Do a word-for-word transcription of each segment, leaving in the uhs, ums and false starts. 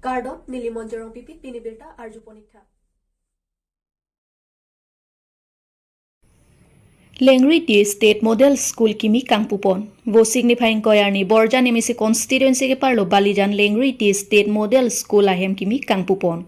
Kardom, neli Monjorong Pipi, pini birta arjupon ik tha. Lengri T State Model School kimi kangpupon. Vosik niphai ingkoi arni Borjan M A C constituency keparlo Balijan Lengri T State Model School ahem kimi kangpupon.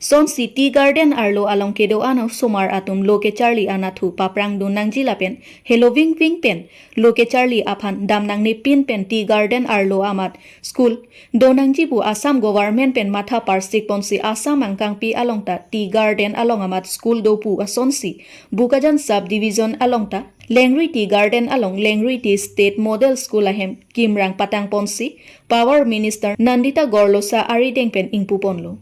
Sonsi Tea Garden arlo along kedo-an osomar atum lo kecharli anathu paprangdun nangji lapen heloving ving pen lo kecharli aphan dam nangnepin pen Tea Garden arlo amat school do nangji pu Assam government pen matha parsik ponsi Assam angkangpi along ta Tea Garden along amat school do pu asonsi Bokajan Sub Division along ta Lengri Tea Garden along Lengri Tea State Model School ahem kimrang patang ponsi Power Minister Nandita Gorlosa arideng pen ingpuponlo.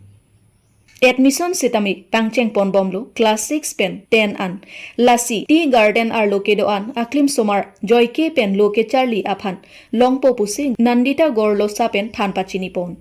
Admission sitame pangcheng ponbomlo class six pen ten an. Lasi Tea Garden arlo kedo-an aklim somar joike pen lo kecharli aphan longpo pusi Nandita Gorlosa pen than pachinipon.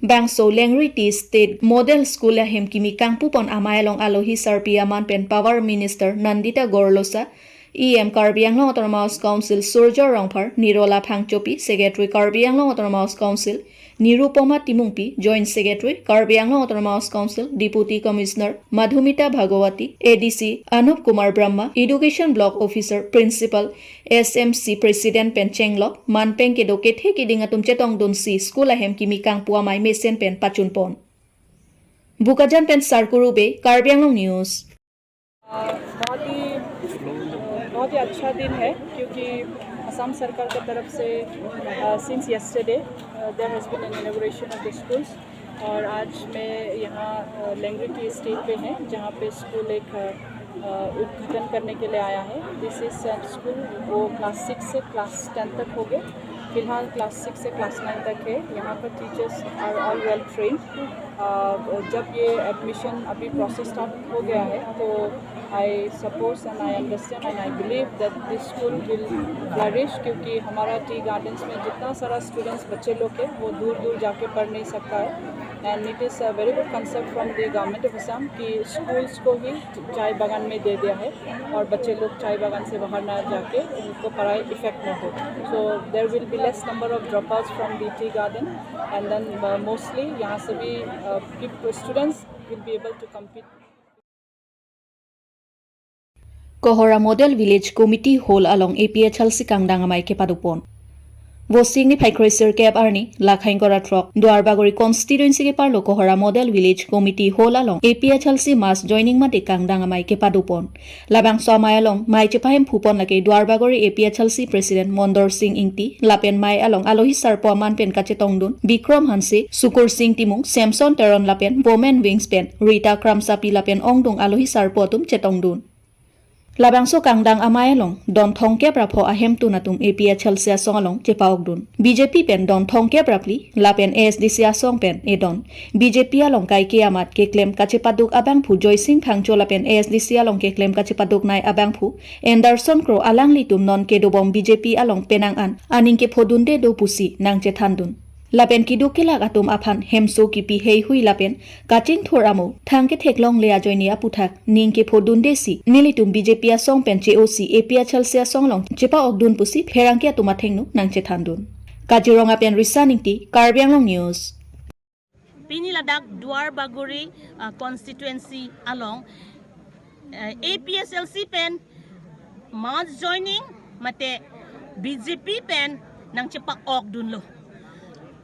Bangso Lengri Tea State Model School ahem kimi kangpupon amei along alohi sarpi aman pen Power Minister Nandita Gorlosa, E M Karbi Anglong Autonomous Council Surjya Rongphar, Nirola Phangchopi, Secretary Karbi Anglong Autonomous Council, Nirupoma Timungpi, Joint Secretary Karbi Anglong Autonomous Council, Deputy Commissioner Madhumita Bhagawati, A D C Anup Kumar Brahma, Education Block Officer, Principal, S M C President pen chenglok manpeng kedo kethe kiding atum chetongdunsi school ahem kimi kangpu amei mesen pen pachunpon. Bokajan pen Sarkuru Bey, Karbi Anglong News. बहुत ही बहुत ही अच्छा दिन है, क्योंकि असम सरकार की तरफ से, uh, since yesterday, uh, there has been an inauguration of the schools, और आज मैं यहाँ, uh, लेंगरी टी एस्टेट पे हैं, जहाँ पे स्कूल एक, uh, uh, उद्घाटन करने के लिए आया है। This is a school, वो क्लास सिक्स से क्लास टेन तक हो गए, फिलहाल क्लास सिक्स से क्लास नाइन तक है। यहाँ पर teachers are all well trained। जब ये एडमिशन अभी प्रोसेस स्टार्ट हो गया है, तो I suppose and I understand and I believe that this school will flourish, क्योंकि हमारा टी गार्डन्स में जितना सारा स्टूडेंट्स, बच्चे लोग हैं, वो दूर दूर जाके पढ़ नहीं सकता है। And it is a very good concept from the Government of Assam कि स्कूल्स को ही चाय बागान में दे दिया है और बच्चे लोग चाय बागान से बाहर ना जाके उनको पढ़ाई इफेक्ट ना हो। So there will be less number of dropouts from the tea garden, and then, uh, mostly यहाँ से भी, uh, peop- students will be able to compete. Kohora Model Village Committee Hall along A P H L C kangdang amei kepadopon. Vosik niphai kre sirkep arni, lakhai ingkoi ra throk, Duarbagori constituency keparlo Kohora Model Village Committee Hall along A P H L C mass joining mate kangdang amei kepadopon. Labangso amei along mei chepahem phupon lake Duarbagori A P H L C President Mondor Sing Ingti, lapen mei along alohi sarpo aman pen kachetongdun Bikrom Hanse, Sukur Sing Timung, Samson Teron lapen Women Wings pen Rita Kramsapi lapen ongdung alohi sarpo atum chetongdun. Labangso kangdang amei along don thomkep ra pho ahemtun atum A P H L C asong along chepa-okdun. B J P pen don thomkep ra phli lapen A S D C asong pen edon. B J P along kaike amat keklem kachepaduk abangphu Joysing Phangcho lapen A S D C along keklem kachepaduknei abangphu Anderson Kro alanglitum non kedobom B J P along penang an aning kephodunde do pusi nangchethandun. Lapen keduk kelak atum aphan hemso kipi heihui lapen kachingthur amo thang ketheklongle ajoine aputhak ning kephodundesi nelitum B J P asong pen che-osi A P H L C asong along chepa-okdun pusi pherangke atum athengno nangchethandun. Kaziranga pen Risa Ingti, Karbi Anglong News. Pini ladak Duarbagori, uh, constituency along, uh, A P H L C pen mass joining mate B J P pen nangchepa-okdunlo.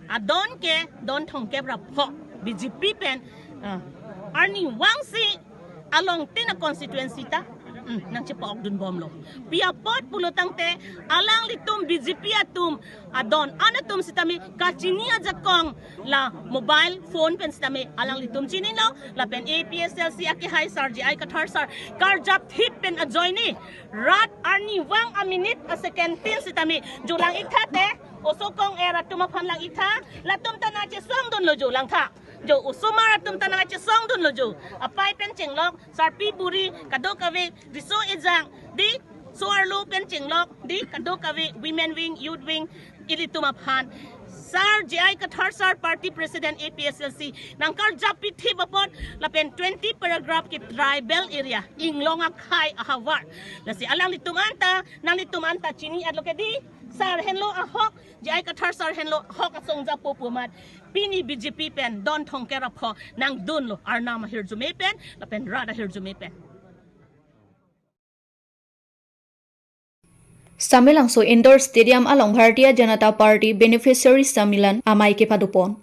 Adon ke don thomkep ra pho B J P pen, uh, arnivang si along tina constituency ta, mm, nangchepa-okdunbomlo. Pi apot pulo tangte alanglitum B J P atum adon an atum sitame kachini ajakong la mobile phone pen sitame alanglitum chinilo, lapen A P H L C akehai sir J I Kathar sir karjap thip pen ajoine rat arnivang aminit asecond tin sitame jo lang-iktha te, oso kong-er atum aphan lang-iktha, latum ta nangchesongdunlo jo langtha. Jo osomar atum ta nangchesongdunlo jo. Apei pen chenglok, sarpi buri, kadokave, riso ejang, dei so-arlo pen chenglok, dei kadokave, women wing, youth wing, ilitum aphan Sir J I Kathar sir, party president A P H L C, nangkarjap pithip apot lapen twenty paragraph ke tribal area, Inglong akhei ahavar. Lasi alanglitum anta, nanglitum anta chini-etlo ke di, sir henlo ahok, J I Kathar sir henlo ahok asong japo pu amat, pini B J P pen Don Thongker apho nangdunlo, Arnam ahirjume pen lapen rat ahirjume pen. Samelangso Indoor Stadium along Bharatiya Janata Party Beneficiary Sammilan amei kepadopon.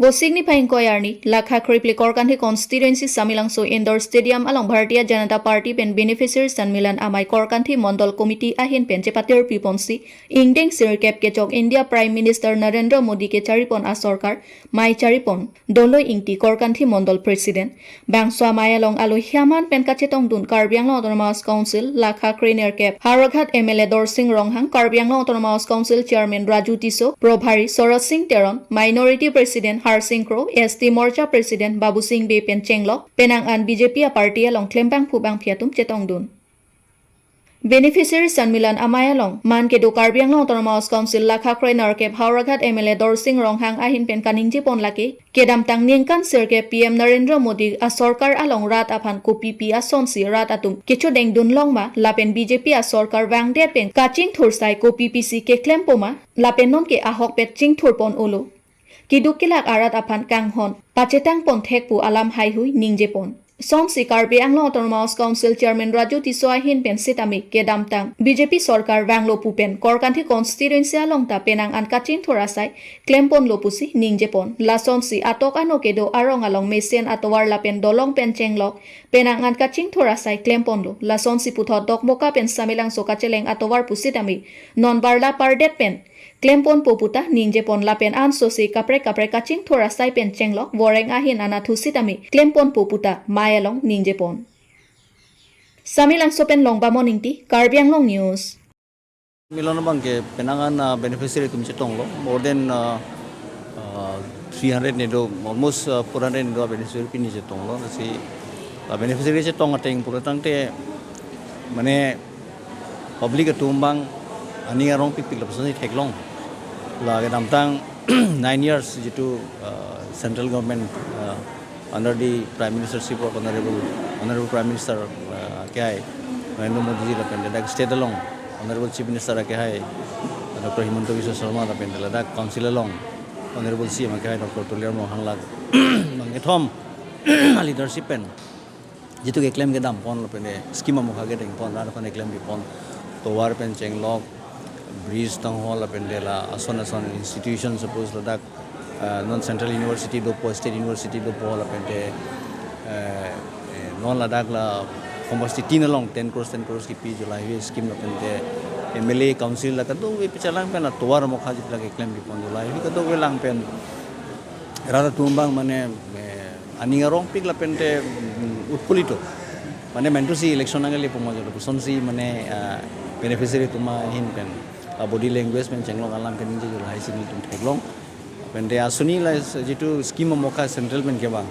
Vosik niphai ingkoi arni, Lakha Krip-le Korkanthi Constituency Samelangso Indoor Stadium along Bharatiya Janata Party pen Beneficiary Sammilan amei Korkanthi Mondol Committee ahin pen chepatirpiponsi, ingdeng sirkep kechok India Prime Minister Narendra Modi kecharipon asorkar mei charipon, Doloi Ingti Korkanthi Mondol President. Bangso amei along alohi aman pen kachetongdun Karbi Anglong Autonomous Council Lakha Krenerkep Howraghat M L A Dorsing Ronghang, Karbi Anglong Autonomous Council Chairman Raju Tisso, Probhari Soraj Singh Teron, Minority President Harsing Kro, S T Morcha President Babusing Bey pen chenglok, penang an B J P aparty along klembangphu bangphi atum chetongdun. Beneficiary Sammilan amei along man kedo Karbi Anglong Autonomous Council Lakha Krenerkep Howraghat M L A Dorsing Ronghang ahin pen kaningjepon lake, kedamtang ningkan sirkep P M Narendra Modi asorkar along rat aphan kopipi asonsi rat atum kechodengdun longma, lapen B J P asorkar vangdet pen kachingthur asai kopipisi keklempo ma, lapen nonke ahokpet chingthurpon-olo. Keduk kelak arat aphan kanghon pachetangpon thek pu alam haihui ningjepon. Sonsi Karbi Anglong Autonomous Council Chairman Raju Tisso ahin pen sitame kedamtang B J P sorkar vanglo pu pen Korkanthi constituency along ta penang an kachingthur asai klemponlo pusi ningjepon. Lasonsi atok ano kedo arong along mesen atovar lapen dolong pen chenglok penang an kachingthur asai klemponlo. Lasonsi puthot Dokmoka pen Samelangso kacheleng atovar pusitame non barla pardet pen klemponpo puta ningjepon, lapen ansose kaprek kaprek kachingthur asai pen chenglok voreng ahin anatthu sitame klemponpo puta mei along ningjepon. Samelangso pen Longbamon Ingti, Karbi Anglong News. Milon abang ke penang an, ah, beneficiary atum chetonglo, more than, ah, ah, three hundred ne do, almost, ah, four hundred ne do beneficiary pini chetonglo. Lasi, ah, beneficiary chetong ateng pura tangte, mane, public atum abang aning arongpikpik lapuson si theklong. La kedamtang nine years jitu, uh, central government, uh, under the Prime Ministership of Honorable, Honorable Prime Minister, uh, akehai Narendra Modi ji lapen ladak state along Honorable Chief Minister akehai Doctor Himanta Biswa Sarma lapen ladak council along Honorable C M akehai Doctor Tuliram Ronghang, la bangkethom leadership pen jitu keklem kedam pon lapen de scheme amokha kedeng pon, rat aphan keklem pipon, tovar pen chenglok, bridge tang hall lapen de la ason ason institution, suppose ladak, ah, non central university dopo, state university dopo lapen de, eh, eh, non ladak la university tin along ten crores, ten crores kipi july highway scheme lapen de M L A council la kadokave pichalang pen la tovar amokha jitu la keklem pipon july highway kadokave lang pen rat atum abang mane, eh, aning arongpik lapen te, mm, utpolito. Mane mentu si election nangkele puma jolo, kosonsi mane, ah, beneficiary atum ahin pen, ah, body language pen chenglok alam pen ningje jolo, lahai si nelitum theklong. Lapen te asuni la jitu scheme amokha central pen kevang,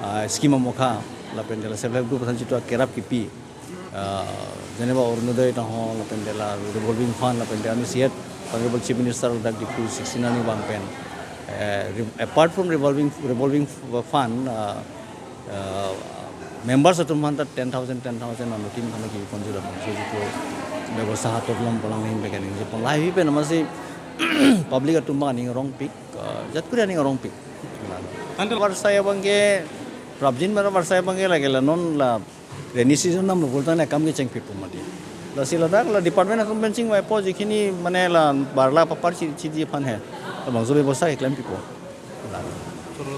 ah, scheme amokha lapen te la self help group aphan jitu akerap kipi, ah, jeneba Orunodoi tang ho lapen de la revolving fund lapen de anusiat Honorable Chief Minister ladak Diphu sixteen arni abang pen, eh, re-, apart from revolving, revolving f-, fund, ah, ah, members atum aphan ta ten thousand, ten thousand ano tin khan ki konjura bangso jitu bebosta hatok lom polang hin began in jepon lahai pen amatsi public atum abang aning arongpik, ah, jat kuri aning arongpik. Until varsai abang ke, prabjin mara varsai abang ke lagela non la rainy season nam lo pultang na kam kecheng pipo mati. Lasi ladak la department atum pen chingvaipo, jikhini mane la barla papar chi, chiji aphan he. Labangso bebosta keklem pipo.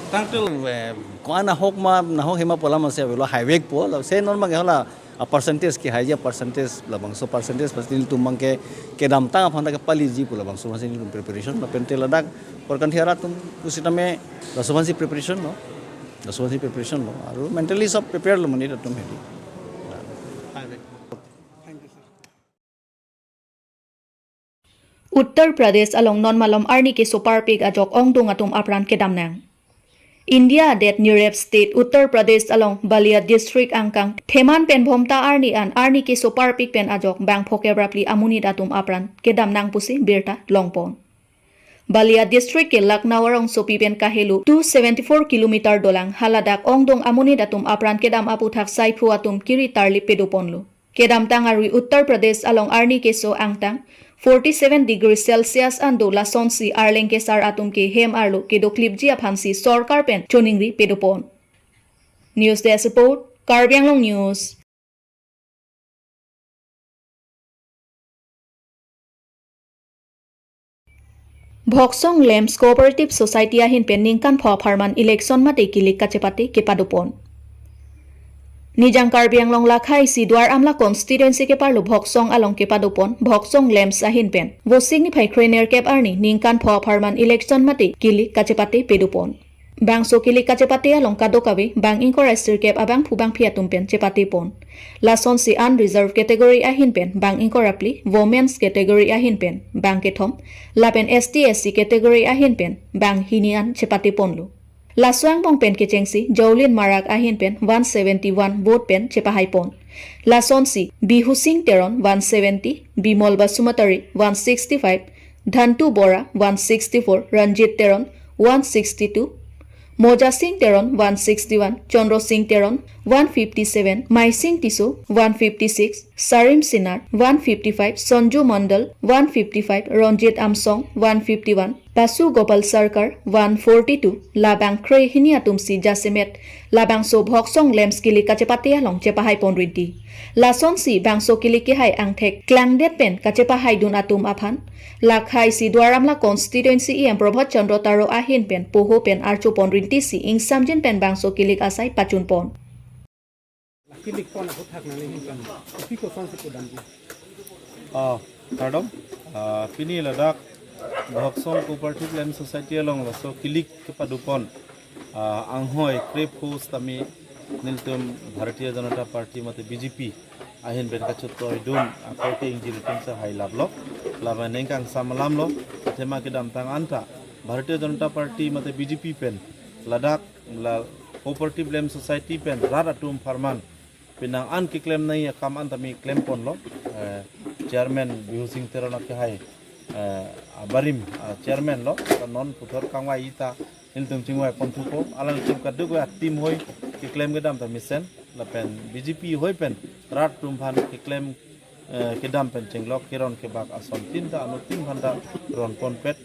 Tangtil, eh, ko-an ahok ma, nahok hema pu alam ase avelo, highway po, lasi non abang ke hala a percentage kehai ji, a percentage labangso percentage pasti nelitum abang ke kedamtang aphan ta kepaliji pu labangso pasti nelitum preparation lapen te ladak Korkanthi arat atum pusitame laso aphansi preparation lo. Laso aphansi preparation lo. Aru mentally sob prepare lo monit atum hedi. Uttar Pradesh along non malom arni keso parpik ajok ongdung atum apran kedam nang. India adet nirep state Uttar Pradesh along Balia district angkang Theman pen Bhomta arni an arni keso parpik pen ajok bang phokep ra phli amonit atum apran kedam nang pusi birta longpon. Balia district ke Lucknow arongsopi pen kahelo two seventy four kilometer dolang, haladak ongdung amonit atum apran kedam aputhak saiphu atum kiri tarlip pedoponlo. Kedamtang arui Uttar Pradesh along arni keso angtang forty seven degree Celsius an do, lasonsi arleng kesar atum ke hem arlo kedoklipji aphansi sorkar pen choningri pedopon. News Desk Report, Karbi Anglong News. Bhoksong Lamps Cooperative Society ahin pen ningkan pho apharman election mate kilik kachepate kepadopon. Nijang Karbi Anglong lakha isi Duar Amla constituency keparlo Bhoksong along kepadopon Bhoksong Lamps ahin pen Vosik niphai krenerkep arni ningkan pho apharman election mate kilik kachepate pedopon. Bangso kilik kachepate along kadokave bang ingkoi ra sirkep abangphu bangphi atum pen chepatepon. Lasonsi unreserved category ahin pen bang ingkoi ra phli, women's category ahin pen bang kethom, lapen S T S C category ahin pen bang hini an chepateponlo. Laso angbong pen kechengsi Jolin Marak ahin pen one seventy one vote pen chepahaipon. Lasonsi Bihusing Teron one seventy, Bimol Basumatary one sixty five, Dhantu Bora one sixty four, Ranjit Teron one sixty two, Moja Sing Teron one sixty one, Chandra Sing Teron one fifty seven, Maising Tisso one fifty six, Sarim Sinar one fifty five, Sanju Mandal one fifty five, Ranjit Amsong one fifty one, Basu Gopal Sarkar one forty two, labang kre hini atumsi jasemet labangso Bhoksong Lamps kilik kachepate along chepahaipon rinti. Lasonsi bangso kilik kehai angthek klangdet pen kachepahaidun atum aphan lakha isi Duar Amla constituency E M Prabhat Chandra Taro ahin pen poho pen archopon rintisi ingsamjin pen bangso kilik asai pachunpon. Kilik pon aputhak nangli hingkan. Kopi kosonsi pudamji? Ah, kardom. Ah, pini ladak Bhoksong Cooperative Lamps Society along laso kilik kepadopon, ah, anghoi krepho sitame nelitum Bharatiya Janata Party mate B J P ahin pen kachetoidun akorte ingjir atum si hailaplo. Lapen ningkan samalamlo. Athema kedamtang anta Bharatiya Janata Party mate B J P pen ladak la Cooperative Lamps Society pen rat atum apharman penang an keklem nangji akam an tame klemponlo. Eh, Chairman Bihusing Teron akehai, eh, abarim, ah, chairman lo, ta non puthot kangvai ta nelitum chingvai ponthupo, alanglitum kadokave a-team hoi keklem kedam ta mesen, lapen B J P hoi pen rat atum aphan keklem, eh, kedam pen chenglok keron kebak asontin ta anuttin aphan ta ronponpet,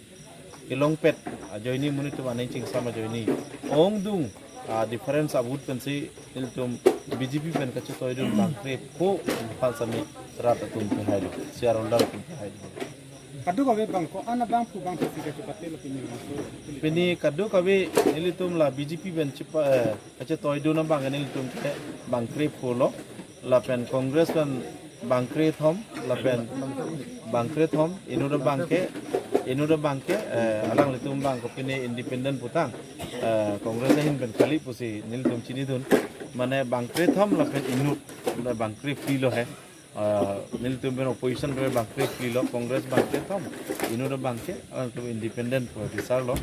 kelongpet ajoine monit atum aning chingsam ajoine ongdung, ah, difference a-vote pensi nelitum B J P pen kachetoidun bang krepho aphan sitame rat atum pehailo, shareholder atum pehailo. Kadokave bang ko-an abangphu bangphi si kachepatelo pini bangso. Pini kadokave nelitum la B J P pen chepa, eh, kachetoidun abang nelitum ke bang krepho lo. Lapen Congress pen bang krethom, lapen bang krethom, inut abangke, inut abangke, eh, alanglitum abang kopine independent putang, eh, Congress ahin pen kali pusi nelitum chinidun, mane bang krethom lapen inut, mane bang krephli lo he. Eh, nelitum pen opposition pen bang krephli lo, Congress bang krethom, inut abangke, alanglitum independent pu bisar lo.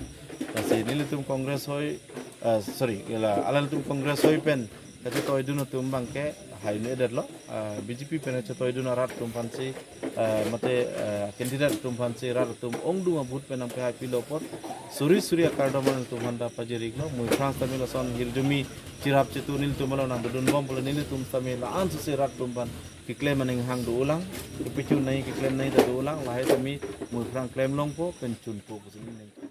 Lasi nelitum Congress hoi, eh, sorry, la, alanglitum Congress hoi pen kachetoidun atum abangke hainu edet lo, ah, B J P pen kachetoidun arat atum aphansi, ah, mate, ah, candidate atum aphansi rat atum ongdung a-vote pen nangpehai pilo apot suri suri akardom alanglitum aphan ta pajir-iklo. Mui aphrang sitame lason hirjume chirap chitu nelitum along nangdodunbom pulo, nelitum sitame la-an suse rat atum aphan keklem aning hang do-olang, kepachun nangji keklem nangji ta do-olang, lahai sitame mui aphrang klem longpo, pen chunpo pusi nelitum.